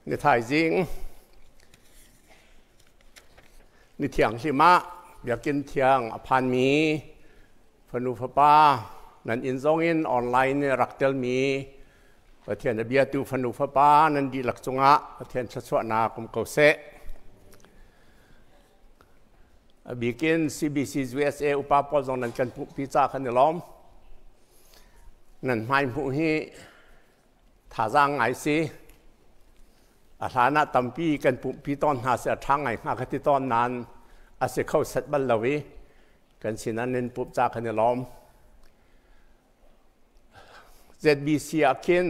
Ni thaizing ni thianghlim ah biakinn thiang a phanmi fanu fapa nan inn zong in online in rak telmi Pathian a biatu fanu fapa nan dihlak cungah Pathian thluachuahnak um ko seh. A bikin CBC USA upa pawl zong nan kan pumhpi ca kan i lawm. Nan hmai hmuh hi thazaang ngai si. A hlan ah tampi kan pumhpi tawn hna si a ṭha ngai hnga ka ti tawn nain a si kho set bal lo i kan sinah nan pumh ca kan i lawm. ZBC ah khin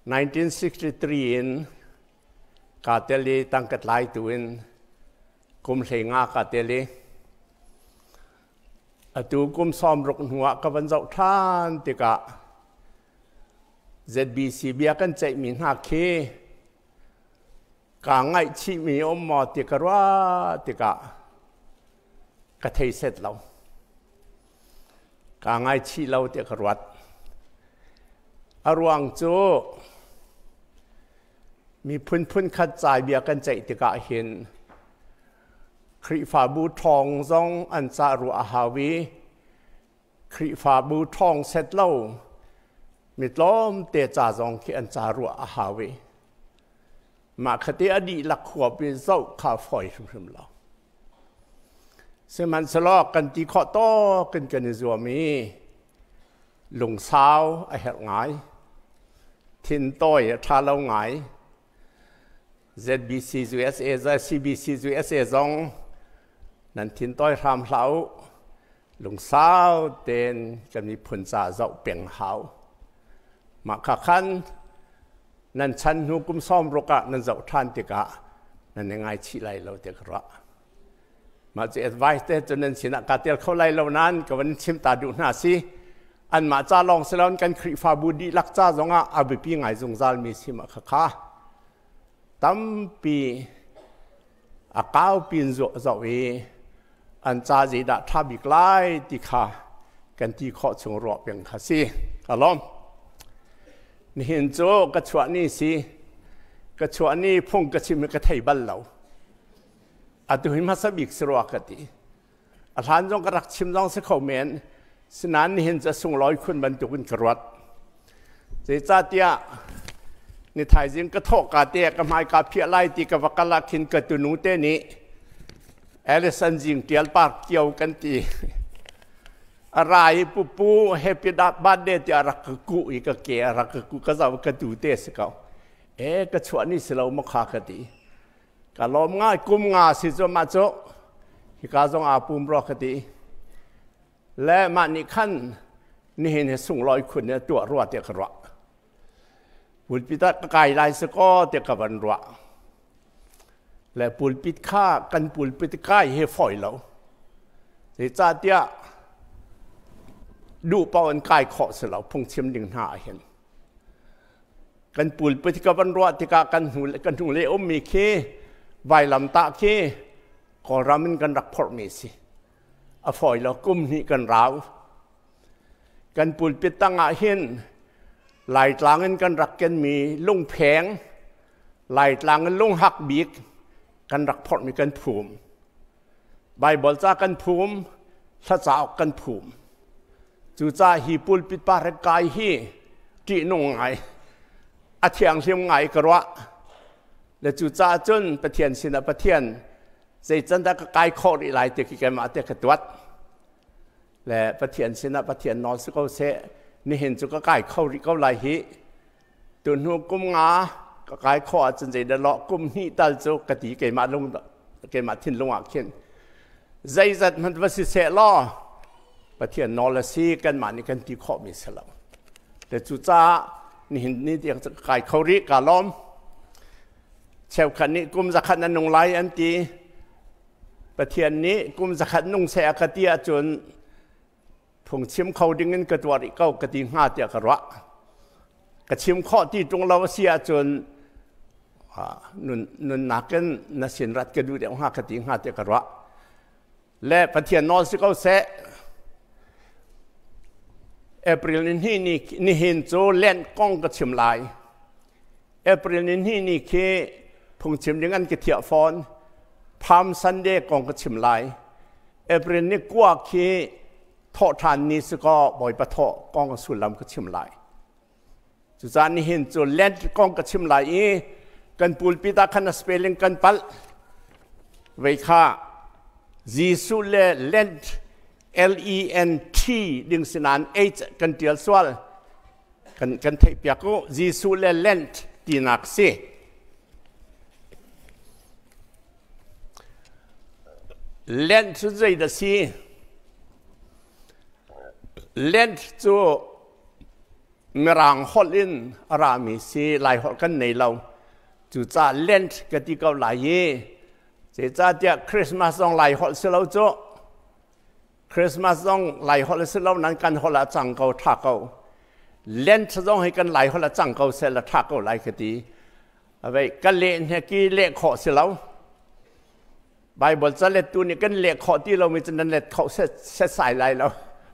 1963 in kaa tel i tangka tlaitu in kum 15 kaa tel i Atu kum 60 hnuah ka van zoh ṭhan tikah ZBC bia kan ceihmi hna khi kaa ngaihchihmi um maw ti ka ruah tikah ka thei set lo. Kaa ngaichih lo tiah ka ruat. A ruang cu miphun phunkhat cai bia kan ceih tikah hin Khrihfabu ṭhawng zong an cah ruah a hau i Khrihfabu ṭhawng set lo mi tlawmte ca zong khi an ca ruah a hau i mah khati a dihlak huap i zoh kha fawi hrimhrim lo. Sihmanhsehlaw kan ti khawh tawk in kan i zuam i lungsau a herh ngai. Thintawi a ṭha lo ngai. ZBC USA CBC USA zong nan thin tawi hram hlah u. Lungsau tein kan miphun ca zoh peng hau. Mah kha khan nan chan hnu kum 60 ah nan zoh ṭhan tikah nan i ngaichih lai lo tiah ka ruah. Mah cu advice te cu nan sinah kaa tel kho lai lo nain ka van chim ta duh hna si. Anmah ca lawng si loin kan Khrihfabu dihlak ca zongah a biapi ngai zungzal mi si mah khakha. Tampi a kau pin zoh i an ca zeidah ṭha bik lai ti kha kan ti khawh chung ruah peng kha si. Ka lawm. Nihin cu ka chuah ni si. Ka chuah ni phung ka chim i ka thei bal lo. Atu hi hmasa bik si rua ka ti. A hlan zong ka rak chim zong si kho men. Sinain nihin cu a sunglawi khun bantukin ka ruat. Zeicahtiah ni thaizing ka thawh ka te ka hmai ka phiah lai ti ka va kal ah khin ka tunu te nih Alison Jing Tial Park kio kan ti. A ra i pupu happy birthday tiah rak ka kuh i ka ke a rak ka kuh ka zau ka tu te si ko. E ka chuah ni si lo maw kha ka ti. Ka lawm ngai kum nga si cu mah cu hika zong aa pum rua ka ti. Le mah nih khan nihin hi sunglawi khun in tuah rua tiah ka ruah. Pulpit ah ka kai lai si kaw tiah ka van ruah. Le pulpit kha kan pulpit kai hi fawi lo. Zeicahtiah duh paoh in kai khawh si lo phungchim ding hna ah hin. Kan pulpit ka van ruah tikah kan hnu kan hnu le ummi khi vailamtah khi Kawlram in kan rak phorhmi si. A fawi lo kum hnih kan rau. Kan pulpit tangah hin Laitlang in kan rak kenmi lungpheng, Laitlang in lunghak bik kan rak phorhmi kan phum. Baibal ca kan phum, hla cauk kan phum. Cucaah hi pulpit parek kai hi ṭihnung ngai, a thianghlim ngai ka ruah. Le cucaah cun Pathian sinah Pathian zeican dah ka kai khawh rih lai ti khi keimah te ka tuat. Le Pathian sinah Pathian nawl si ko seh, nihin cu ka kai kho rih ko lai hi. Tuhnu kum nga ka kai khawh ahcun zeidah lawh kum hnih tal cu ka ti keimah lung keimah thinlung ah khin zeizat hmanh va si seh law Pathian nawl a si kanmah nih kan ti khawhmi si lo. Te cucaah nihin ni tiang cu ka kai kho rih ka lawm. Cheukhat nih kum zakhat na nung lai an ti. Pathian nih kum zakhat nung seh a ka ti ahcun phungchim kho ding in ka tuah rih ko ka ti hnga tiah ka ruah. Ka chim khawh ti ṭung lo a si ahcun nunnak in na sin rat ka duh deuh hnga ka ti hnga tiah ka ruah. Le Pathian nawl si ko seh. April ni hnih ni nihin cu Lent kong ka chim lai. April ni hnih ni khi phungchim ding an ka thiah fawn. Palm Sunday kong ka chim lai. April ni kua khi thawhṭhan ni si kaw Bawipa thawh kong sullam ka chim lai. Cucaah nihin cu Lent kong ka chim lai i kan pulpit ah khan a spelling kan palh. Vei kha Jesuh le Lent L-E-N-T ding si nain H kan ṭial sual. Kan theih piak u. Jesuh le Lent tinak si. Lent cu zeidah si? Lent cu Mirang holh in a rami si, Lai holh kan nei lo. Cucaah Lent ka ti ko lai i zeicahtiah Christmas zong Lai holh si lo cu. Christmas zong Lai holh si lo nan kan holh ah cang ko tha ko. Lent zong hi kan Lai holh ah cang ko seh la tha ko lai ka ti. Avei ka leh hne ki leh khawh si lo. Bible ca lettu nih kan leh khawh ti lomi cu nan let kho setsai lai lo,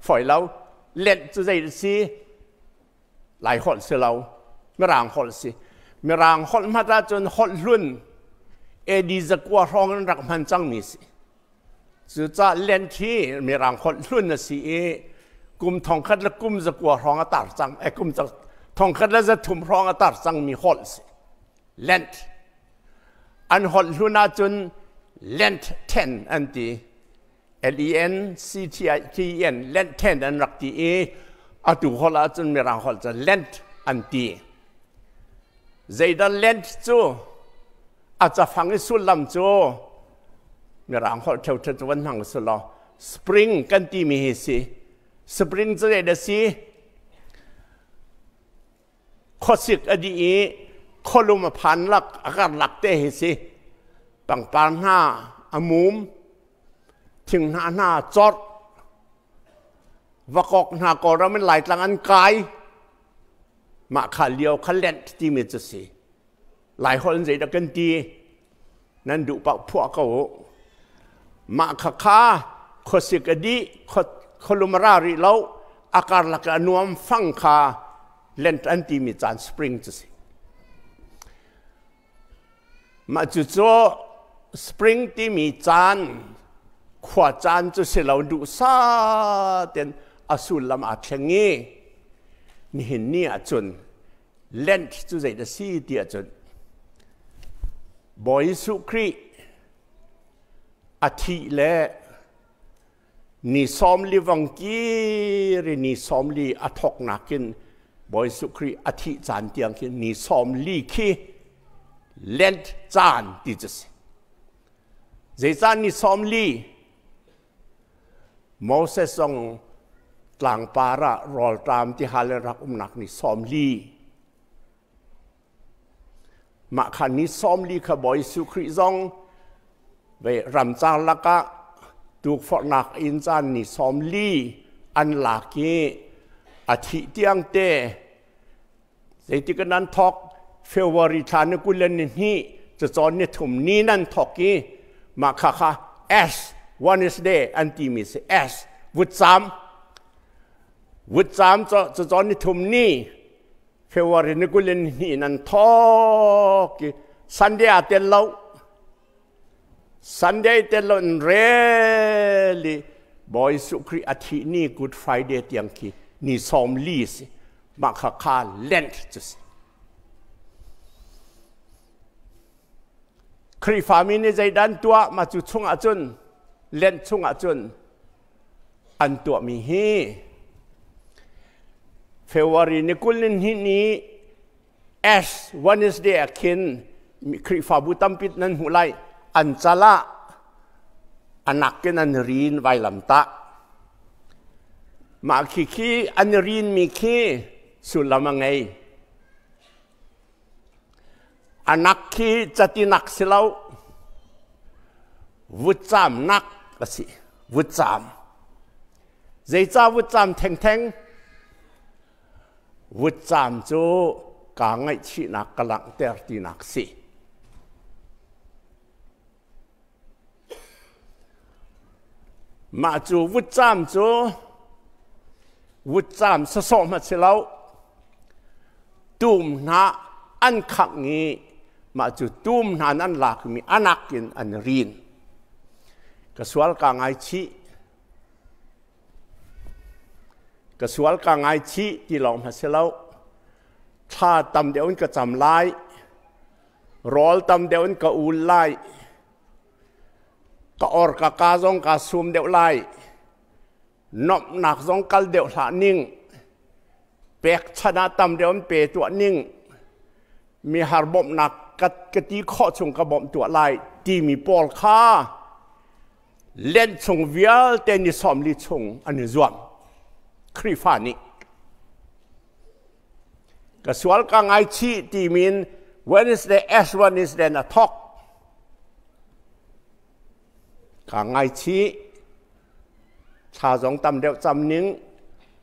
fawi lo. Let cu zei si? Lai holh si lo, Mirang holh si. Mirang holh hmat ahcun holh hlun AD zakua hrawng in rak hman cangmi si. Cucaah Lent hi Mirang holh hlun a si i kum thongkhat le kum zakua hrawng a tar cang, eh, kum thongkhat le zathum hrawng a tar cangmi holh si. Lent. An holh hlun ahcun Lent ten an ti. L-E-N-C-T-E-N, Lent ten an rak ti i atu holh ahcun Mirang holh cu Lent an ti. Zeidah Lent cu a cafang i sullam cu Mirang holh ṭheu cu van hmang si law spring kan timi hi si. Spring cu zeidah si? Khuasik a dih i khualum a phan lak a karlak te hi si. Pangpar hna a mum, thinghnah hna cawrh, vakok hna Kawlram in Laitlang an kai. Mah kha lio kha Lent timi cu si. Laiholh in zeidah kan ti? Nan duh paoh phuah ko u. Mah kha kha khuasik a dih, khualum a ra rih lo, a karlak a nuam fang kha Lent an timi caan spring cu si. Mah cu cu spring timi caan khua caan cu si lo duhsah tein a sullam aa thleng i nihin ni ahcun Lent cu zeidah si ti ahcun Bawi Jesuh Khrih a thih le ni 40 vang kir i ni 40 a thawknak in Bawi Jesuh Khrih a thih caan tiang khi ni 40 khi Lent caan ti cu si. Zeicah ni 40? Moses zong tlangpar ah rawlṭam tihal in rak umnak ni 40. Mah kha ni 40 kha Bawi Jesuh Khrih zong ve ramcar lakah tukforhnak in caan ni 40 an lak i a thih tiang te zeitik in an thawk February thla ni 22 cacawn ni thum ni nan thawk i mah kha kha Ash Wednesday an timi si Ash vutcam vutcam cacawn ni thum ni February ni 22 nan thawk i Sunday a tel lo Sunday tel lo in rel i Bawi Jesuh Khrih a thih ni Good Friday tiang khi ni 40 si mah kha kha Lent cu si. Khrihfami nih zeidah an tuah mah cu chungah cun Lent chungah cun an tuahmi hi February ni 22 ni Ash Wednesday ah khin Khrihfabu tampi nan hmuh lai an cal ah anak in an rin vailamtah mah khi khi an rin mi khi sullam a ngei anak khi catinak si lo vutcam nak a si vutcam zeicah vutcam thengtheng Vutcam cu kaa ngaihchihnak ka langhter tinak si. Mah cu vutcam cu vutcam sawsawh hmanh si lo. Tum hnah, an khangh i mah cu tum hna an lakmi anak in an rin. Ka sual ka ngaichih. Ka sual ka ngaichih ti lawng hna si lo. Thla tam deuh in ka cam lai. Rawl tam deuh in ka ul lai. Ka or ka ka zong ka sum deuh lai. Nomhnak zong kal deuh hlah ning. Pekchanh ah tam deuh in pe tuah ning. Mi har bawmhnak ka, ka ti khawh chung ka bawmh tuah lai timi pawl kha Lent chung vialte ni 40 chung an i zuam. Khrihfa nih ka sual ka ngaichih timin Wednesday Ash Wednesday na thok. Ka ngaichih thla zong tam deuh cam ning,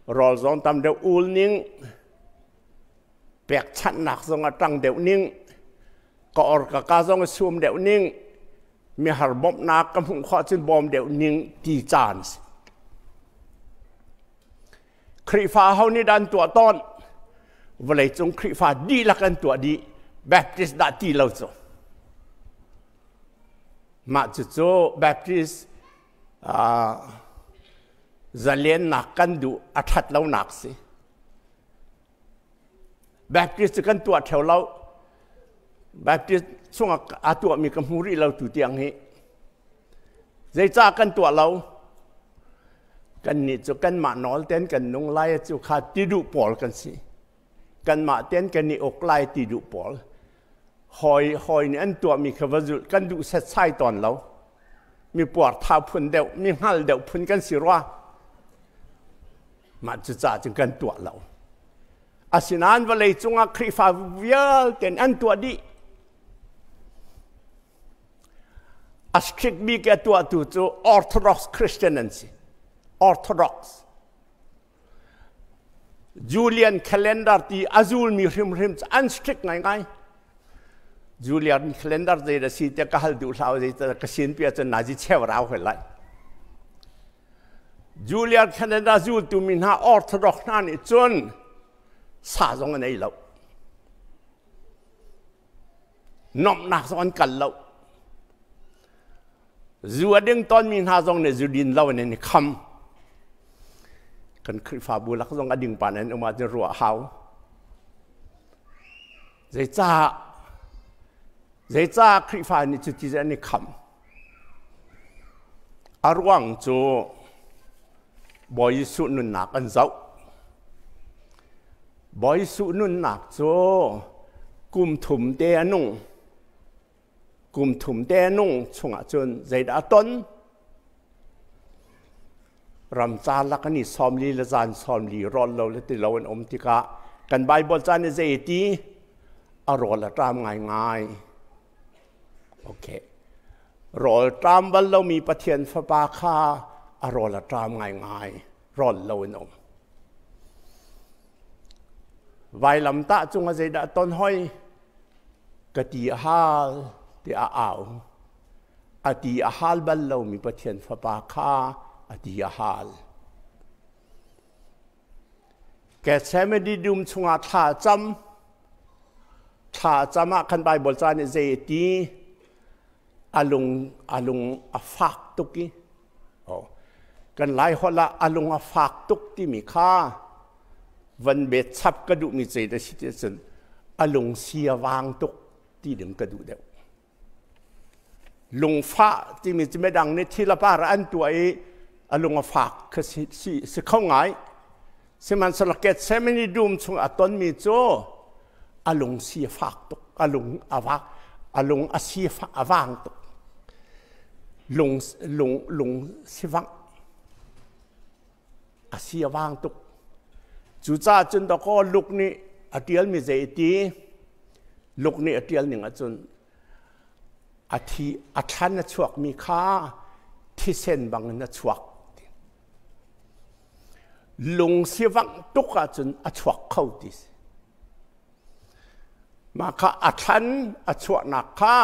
rawl zong tam deuh ul ning, pekchanhnak zong a ṭang deuh ning, ka or ka ka zong a sum deuh ning, mihar bawmhnak ka hmuh khawh cun bawm deuh ning ti caan si. Khrihfa ho nih dah an tuah tawn? Vawleicung Khrihfa dihlak an tuah dih. Baptist dah ti lo cu. Mah cucu Baptist zalennak kan duh a ṭhat lonak si. Baptist cu kan tuah ṭheo lo. Baptist chungah aa tuahmi ka hmu rih lo tu tiang hi. Zeicah kan tuah lo? Kannih cu kanmah nawl ten kan nung lai cu kha ti duh pawl kan si. Kanmah ten kan i uk lai ti duh pawl. Hawi hawi nih an tuahmi kha va zulh kan duh setsai tawn lo. Mi puarthau phun deuh, mi hngal deuh phun kan si rua. Mah cucaah cun kan tuah lo. Asinain vawlei cungah Khrihfa vialte an tuah dih. A strict bik a tuahtu cu Orthodox Christian an si. Orthodox. Julian calendar ti a zulmi hrimhrim cu an strict ngaingai. Julian calendar zei da si te ka hal duh hlah zei ka sin pi ahcun nazi cheu rau hoi lai. Julian calendar zultu mi hna Orthodox hna nih cun sa zong an ei lo. Nomhnak zong an kal lo. Zu a ding tawnmi hna zong nih zu din lo in an i kham. Kan Khrihfabu lak zong a ding pa nan um ahcun ruah hau. Zeicah zeicah Khrihfa nih cuti an i kham? A ruang cu Bawi Jesuh nunnak an zoh. Bawi Jesuh nunnak cu kum thum te a nung. Kum thum te a nung chungah cun zeidah a ton? Ramcar lak an i 40 le zan 40 rawl lo le ti lo an um tikah kan Baibal ca nih zei ti? A rawl a ṭam ngaingai. Okay. Rawl ṭam bal lomi Pathian Fapa kha a rawl a ṭam ngaingai. Rawl lo in um. Vailamtah cungah zeidah ton hoi? Ka ti a hal tiah a au. A ti a hal bal lomi Pathian Fapa kha a ti a hal. Gethsemane dum chungah thla a cam. Thla a cam ah khan Baibal ca nih zei a ti? A lung a lung a fak tuk i oh, kan Lai holh ah a lung a fak tuk timi kha van bet chap ka duhmi zei da si ti cun a lung si a vang tuk ti ding ka duh deuh. Lungfah timi cu midang nih thil a par an tuah i a lung a fak kha si, si, si kho ngai. Sihmanhsehlaw Gethsemane dum chung a tonmi cu a lung si a fak tuk, a lung a vak, a lung a si a vang tuk. Lung lung lung sivangh a si a vang tuk. Cucaah cun dawkaw Luke nih a ṭialmi zei ti Luke nih a ṭial ning ahcun a thi a thlan a chuakmi kha thisen bangin a chuak. Lung sivangh tuk ahcun a chuak kho ti si. Mah kha a thlan a chuahnak kha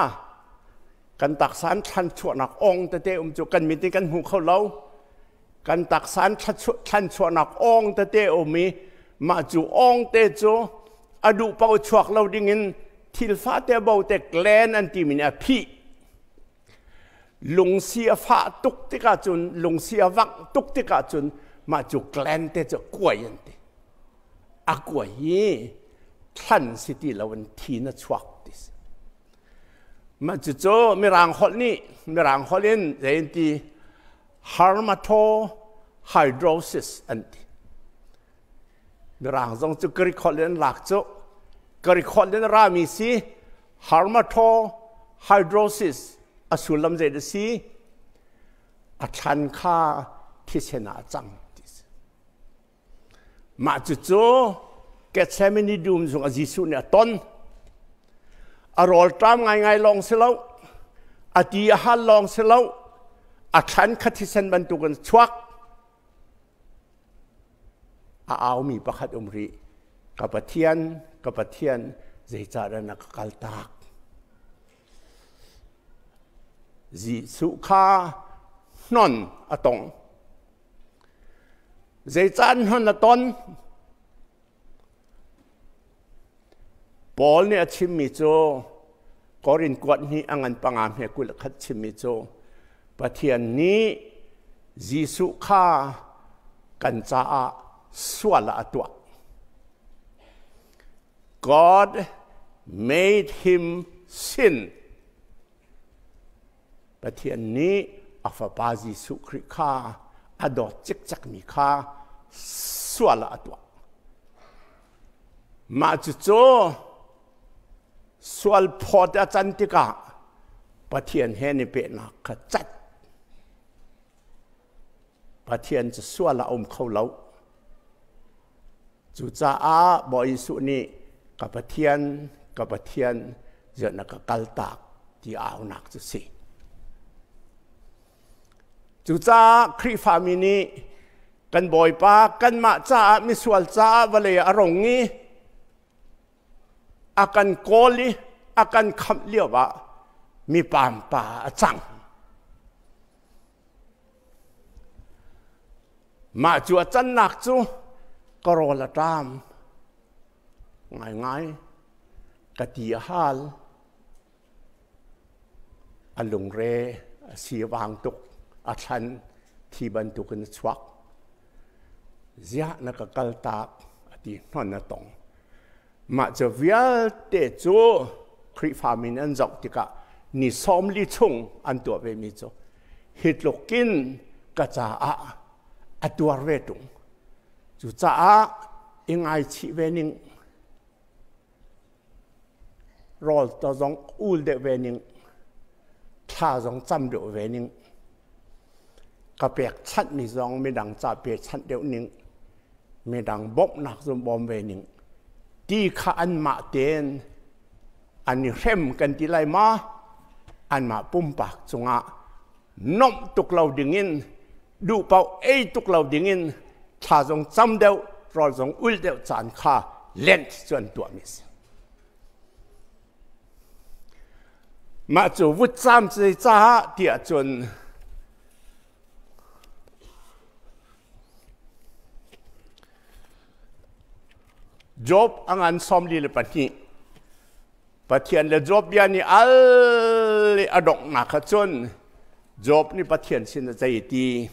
kan taksa an thlan chuahnak ong tete um cu kan mit in kan hmu kho lo. Kan taksa an thlan chuahnak ong tete um i mah cu ong te cu A duh paoh chuak lo dingin thil fate bo te gland an timi nih a phih. Lungsi a fah tuk tikah cun, lungsi a vangh tuk tikah cun mah cu gland te cu kuai an ti. A kuai i thlan si ti loin thi na chuak ti si. Mah cucu Mirang holh nih Mirang holh in zei an ti hermatohydrosis an ti. Mirang zong cu Greek holh in an lak cu Greek holh in a rami si hermatohydrosis a sullam zei dah si? A thlan kha thisen ah a cang ti si. Mah cucu Gethsemane dum zung ah Jesuh nih a ton. A rawlṭam ngaingai lawng si lo, a ti a hal lawng si lo, a thlan kha thisen bantukin chuak. A aumi pakhat um rih. Ka Pathian, ka Pathian, zeicahdah na ka kaltak? Jesuh kha hnon a tong. Zeicah hnon a ton? Paul nih a chimmi cu Korin kuat hnih a ngan panga hme 21 chimmi cu Pathian nih Jesuh kha kan caah sual ah a tuah. God made him sin. Pathian nih a fapa Jesuh Khrih kha a dawt cikcekmi kha sual ah a tuah. Mah cucu sual phawt a can tikah Pathian he ni pehnak kha cat. Pathian cu sual ah a um kho lo. Cucaah Bawi Jesuh nih ka Pathian, ka Pathian, ziah na ka kaltak ti aunak cu si. Cucaah Khrihfami nih kan Bawipa kanmah caah misual caah vawlei a rong i a kan kawl i a kan khamh lio ah mi pampa a cang. Mah cu a cannak cu ka rawl a ṭam ngaingai, ka ti a hal, a lungre a si vang tuk, a thlan thi bantukin a chuak. Ziah na ka kaltak a ti hnon a tong. Mah cu vialte cu Khrihfa min an zoh tikah ni 40 chung an tuah vemi cu hi tluk in ka caah a tuar ve ṭung. Cucaah i ngaichih ve ning, rawl to zong ul deuh ve ning, thla zong cam deuh ve ning, ka pek chanhmi zong midang ca pe chanh deuh ning, midang bawmhnak zong bawm ve ning ti kha anmah tein an i hrem kan ti lai ma? Anmah pumpak cungah nomh tuk lo dingin duh paoh ei tuk lo dingin thla zong cam deuh rawl zong ul deuh caan kha Lent cu an tuahmi a si. Mah cu vutcam caah tiah cun Job a ngan 42 Pathian le Job bia nih al i a donghnak kha cun Job nih Pathian sin a zei ti.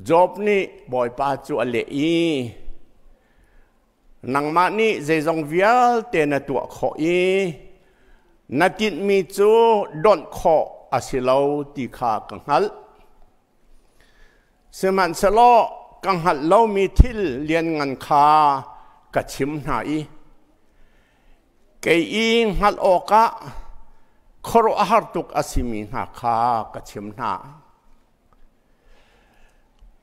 Job nih Bawipa cu a leh i nangmah nih zeizong vialte na tuah khawh i na tinhmi cu donh khawh a si lo ti kha ka hngalh. Sihmanhsehlaw ka hngalh lomi thil lianngan kha ka chim hna i kei i hngalh awkah khuaruahhar tuk a simi hna kha ka chim hna.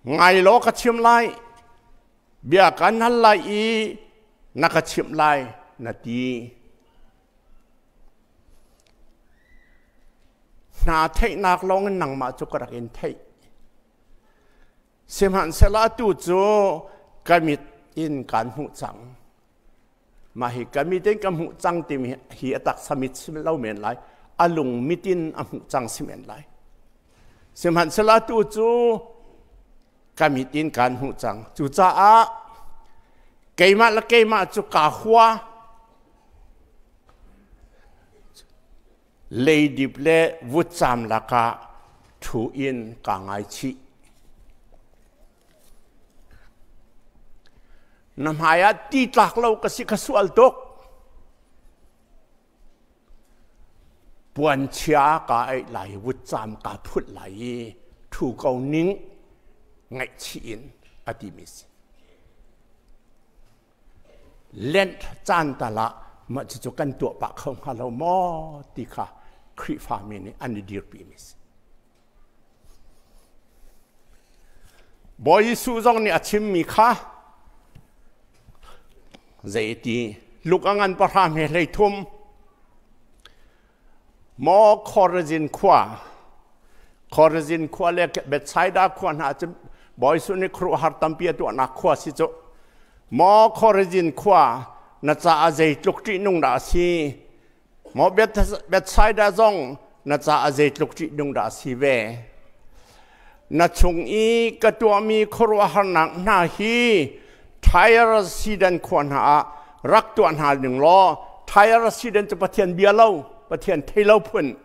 Ngai law ka chim lai, bia kan hal lai i na ka chimh lai, na ti. Hna theihnak lawngin nangmah cu ka rak in theih. Sihmanhsehlaw atu cu ka mit in kaan hmuh cang. Mah hi ka mit in ka hmuh cang timi hi a taksa mit si lo men lai, a lung mit in a hmuh cang si men lai. Sihmanhsehlaw atu cu ka mit in kaan hmuh cang. Cucaah Keimah le keimah cu kaa hua. Leidip le vutcam lakah ṭhu in kaa ngaichih. Na hmai ah ti tlak lo ka si kha sual tuk. Puanchia kaa eih lai, vutcam kaa phulh lai i ṭhu ko ning ngaihchih in a timi si. Lent caan tal ah mah cucu kan tuah pah kho hnga lo maw ti kha Khrihfami nih an i dirpimi si. Bawi Jesuh zong nih a chimmi kha zeiti luk a ngan pahra hme hlei thum maw Khorazin khua Khorazin khua le Bethsaida khua hna cu Bawi Jesuh nih khuaruahhar tampi a tuahnak khua si cu maw Khorazin khua na caah zeitluk ṭihnung dah a si Maw Bethsaida zong na caah zeitluk ṭihnung dah a si ve. Na chung i ka tuahmi khuaruahharnak hna hi Tyre Sidon khua hna ah rak tuah hna ning law Tyre Sidon cu Pathian bia lo, Pathian thei lo phun.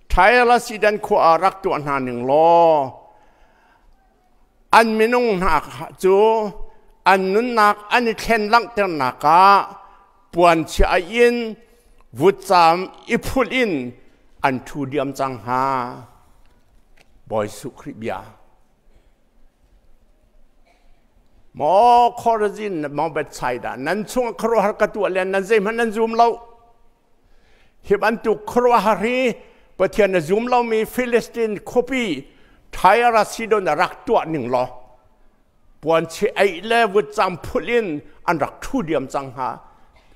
Tyre Sidon khua ah rak tuah hna ning law an minung hna cu an nunnak an i thlen langhternak ah puanchia in vutcam i phulh in an ṭhu diam cang hnga. Bawi Jesuh Khrih bia. Maw Khorazin, maw Bethsaida, nan chungah khuaruahhar ka tuah le nan zeihmanh nan zum lo. Hi bantuk khuaruahhar hi Pathian a zum lomi Philistine khuapi Tyre Sidon a rak tuah ning law puanchi eih le vutcam phulh in an rak ṭhu diam cang hnga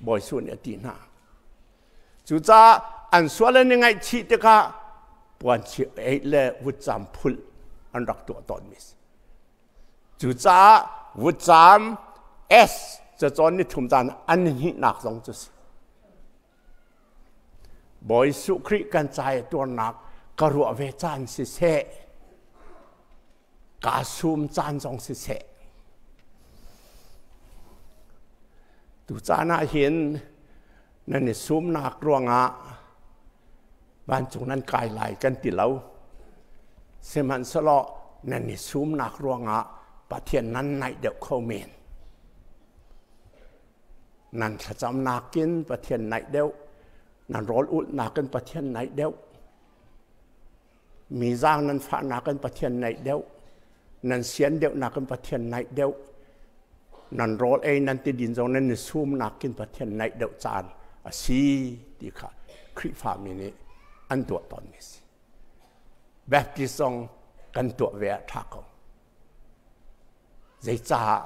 Bawi Jesuh nih a ti hna. Cucaah an sual an i ngaihchih tikah puanchi eih le vutcam phulh an rak tuah tawnmi si. Cucaah vutcam S cacawn ni thum caan an hnihnak zong cu si. Bawi Jesuh Khrih kan ca i tuarnak ka ruah ve caan siseh, kaa sum caan zong siseh. Tu caan ah hin nan i sumnak ruangah vancung nan kai lai kan ti lo. Sihmanhsehlaw nan i sumnak ruangah Pathian nan naih deuh kho men. Nan thlacamnak in Pathian naih deuh, nan rawl ulhnak in Pathian naih deuh, mi zaang nan fahnak in Pathian naih deuh, nan sian deuhnak in Pathian naih deuh, nan rawl ei nan ti din zong nan i sumnak in Pathian naih deuh caan a si ti kha Khrihfami nih an tuah tawnmi a si. Baptist zong kan tuah ve ah ṭha ko. Zeicah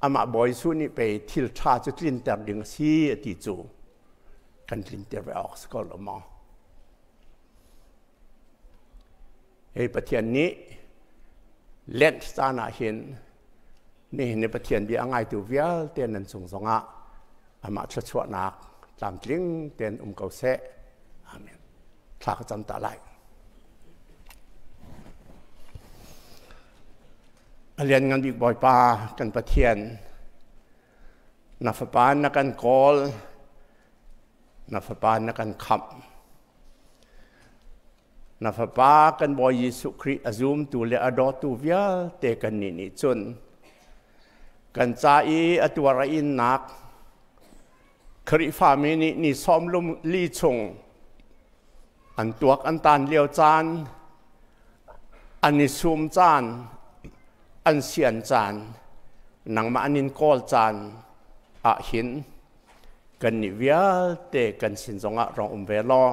amah Bawi Jesuh nih pei thil ṭha cu tlinter ding a si a ti cu kan tlinter ve awk si ko lo maw? Hei Pathian nih Lent caan ah hin nihin ni Pathian bia a ngaitu vialte nan cung zongah amah thluachuahnak tlamtling tein um ko seh. Amen. Thla ka cam ta lai. A lianngan bik Bawipa kan Pathian, na fapa na kan kawl, na fapa na kan khamh. Na fapa kan Bawi Jesuh Khrih a zumtu le a dawtu vialte kannih nih cun kan ca i a tuar a innak Khrihfami nih ni sawm lum li chung an tuak an tan lio caan an i sum caan an sian caan nangmah an in kawl caan ah hin kannih vialte kan sin zongah rong um ve law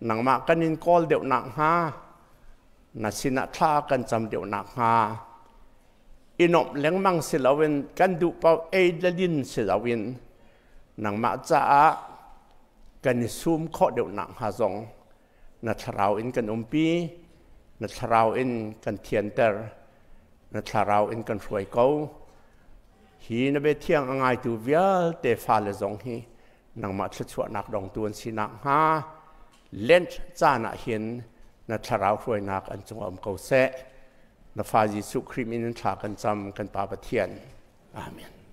nangmah kan in kawl deuh nakhnga na sinah thla kan cam deuh nakhnga i nuamh lengmang si loin kan duh paoh ei le din si loin nangmah caah kan i sum khawh deuh nakhnga zong na thlarau in kan umpi na thlarau in kan thianter na thlarau in kan hruai ko hi na bia thiang a ngaitu vialte fale zong hi nangmah thluachuahnak dongtu an si nakhnga Lent caan ah hin na thlarau hruainak an cung um ko seh. Na fa Jesuh Khrih min in thla kan cam kan Pa Pathian. Amen.